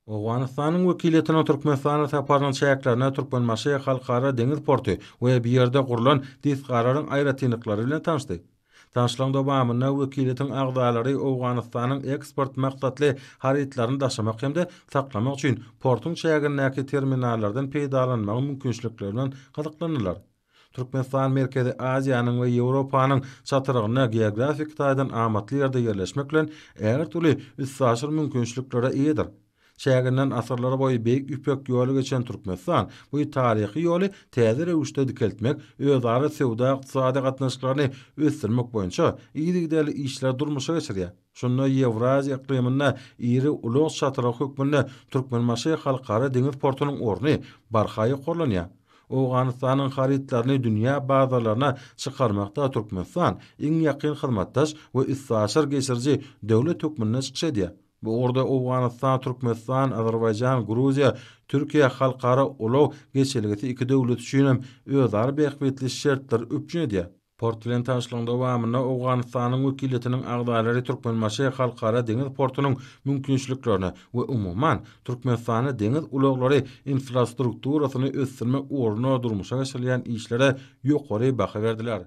Owganystanyň wekiliýetiniň Türkmenistana saparynyň çäklerinde Türkmenbaşy Halkara deňiz porty we bu ýerde gurlan desgalaryň aýratynlyklary bilen tanyşdy. Tanyşlygyň dowamynda wekiliýetiň agzalary Owganystanyň eksport maksatly harytlaryny daşamak hem-de saklamak üçin portuň çägindäki terminallardan peýdalanmagyň mümkinçilikleri bilen gyzyklandylar. Türkmenistan Merkezi Aziýanyň we Ýewropanyň çatrygynda geografik taýdan amatly ýerde ýerleşmek bilen, ägirt uly üstaşyr mümkinçiliklere eýedir. Çäginden asyrlar boýy Beýik Ýüpek ýoly geçen Türkmenistan bu taryhy ýoly täze röwüşde dikeltmek, özara söwda-ykdysady gatnaşyklaryny ösdürmek boýunça yzygiderli işleri durmuşa geçirýär. Şunda Ýewraziýa yklymynda iri ulag çatrygy hökmünde Türkmenbaşy Halkara deňiz portunyň orny barha ýokarlanýar. Owganystanyň harytlaryny dünýä bazarlaryna çykarmakda Türkmenistan iň ýakyn hyzmatdaş we üstaşyr geçiriji döwlet hökmünde çykyş edýär. Bu ugurda Owganystan, Türkmenistan, Azerbaýjan, Gruziýa, Türkiýe halkara ulag geçelgesi iki döwlet üçin hem özara bähbitli şertleri üpjün edýär. Port bilen tanyşlygyň dowamynda Owganystanyň wekiliýetiniň agzalary Türkmenbaşy Halkara deňiz portunyň mümkinçiliklerine we umuman, Türkmenistanda deňiz ulaglary infrastrukturasyny ösdürmek ugrunda durmuşa geçirilýän işlere ýokary baha berdiler.